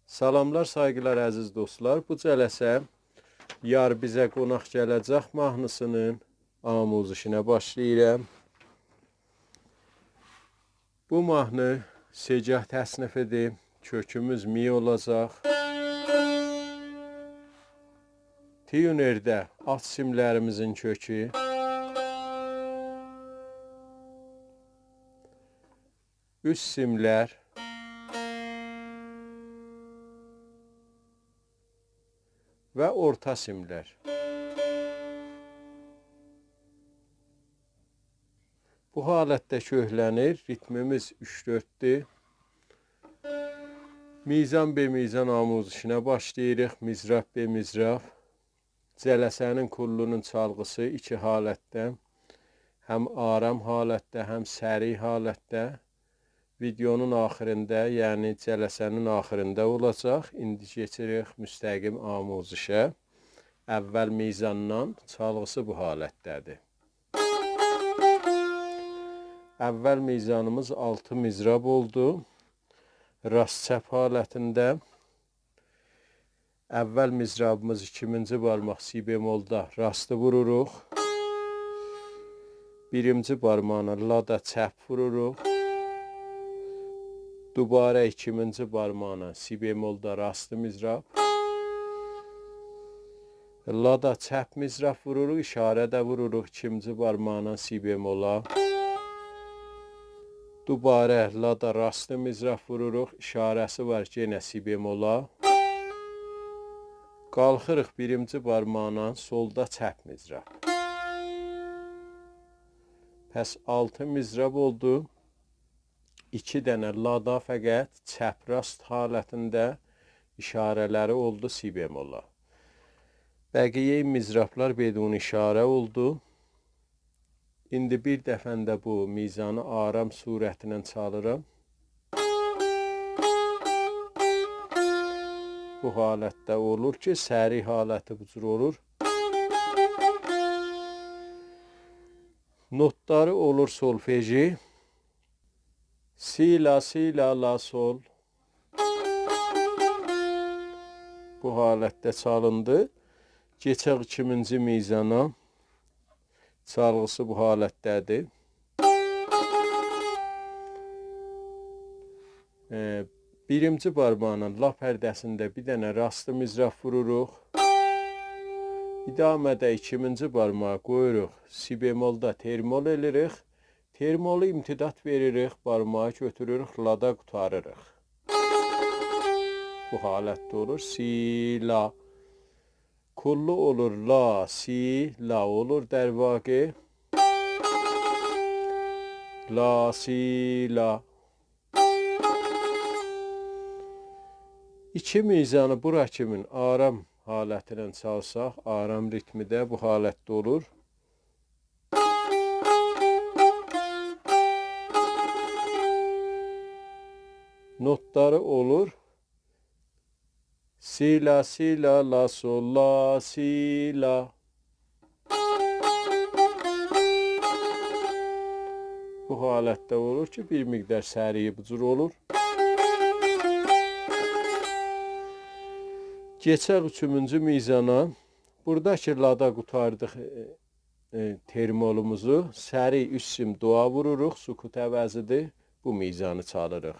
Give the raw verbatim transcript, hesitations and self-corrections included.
سلاملار، سایغیلار، عزیز دوستلار. بو جلسه «یار بیزه قوناق گله‌جک» ماهنی‌سینین آموزشینه باشلاییرام. بو ماهنی سه‌گاه تصنیفی‌دیر. کؤکوموز می اولاجاق. تیونرده آلت سیملریمیزین کؤکو، اوست سیملر و اورتا سیملر. بو حالتده کؤکلنیر. ریتمیمیز اوچ دؤرددور. میزان به میزان آموزشینه باشلاییریق، مضراب به مضراب. جلسه‌نین کلّونون چالغی‌سی ایکی حالتده، هم آرام حالتده، هم سریع حالتده. ویدئونون آخیریندا، یعنی جلسه‌نین آخیریندا اولاجاق. ایندی کئچیریک مستقیم آموزشه. اول میزاندان، چالغی‌سی بو حالتده‌دیر. اول میزانیمیز آلتی مضراب اولدو. راست چپ حالتینده. اول مضرابیمیز ایکیمینجی بارماق سی بمولدا راستی ووروروق. بیرینجی بارماغینان لادا چپ ووروروق. دوباره ایکیمینجی بارماغینان سی بمولدا راستی مضراب. لادا چپ مضراب ووروروق، اشاره ده ووروروق ایکیمجی بارماغینان سی بمولا. دوباره لادا راستی مضراب ووروروق، اشاره‌سی وار یئنه سی بمولا. قالخیریق بیرینجی بارماغینان سولدا چپ مضراب. پس آلتی مضراب اولدو. ایکی دنه لادا فقط چپ راست حالتینده اشاره‌لری اولدو سی بمولا. بقیه مضرابلار بدون اشاره اولدو. ایندی بیر دفعه ده بو میزانی آرام صورتینن چالیرام. بو حالتده اولور کی، سریع حالتی بو جور اولور. نوتلاری اولور سولفژی. سی، لا، سی، لا، لا، سول. بو حالتده چالیندی. کئچک ایکیمینجی میزانا. چالغی‌سی بو حالتده‌دیر. ائ، بیرینجی بارماغینان لا پرده‌سینده بیر دنه راستی مضراب ووروروق. ادامه‌ده ایکیمینجی بارماغی قویوروق سی بمولدا، ترمول ائله‌ییریک. ترمولو امتداد وئریریک، بارماغی گؤتوروروک، لادا قوتاریریق. بو حالتده اولور. سی، لا. کلّو اولور لا، سی، لا اولور در واقع. لا، سی، لا. ایکی میزانی بورا کیمین آرام حالتینن چالساق، آرام ریتمیده بو حالتده اولور. نوتلاری اولور. سی، لا، سی، لا، لا، سول، لا، سی، لا. بو حالتده اولور کی، بیر مقدار سریعی بو جور اولور. کئچک اوچونجو میزانا. بورادا کی لادا قوتاردیق، ائ، ائ، ترمولوموزو، سریع اوچ سیم دعا ووروروق، سکوت عوضی‌دیر. بو میزانی چالیریق.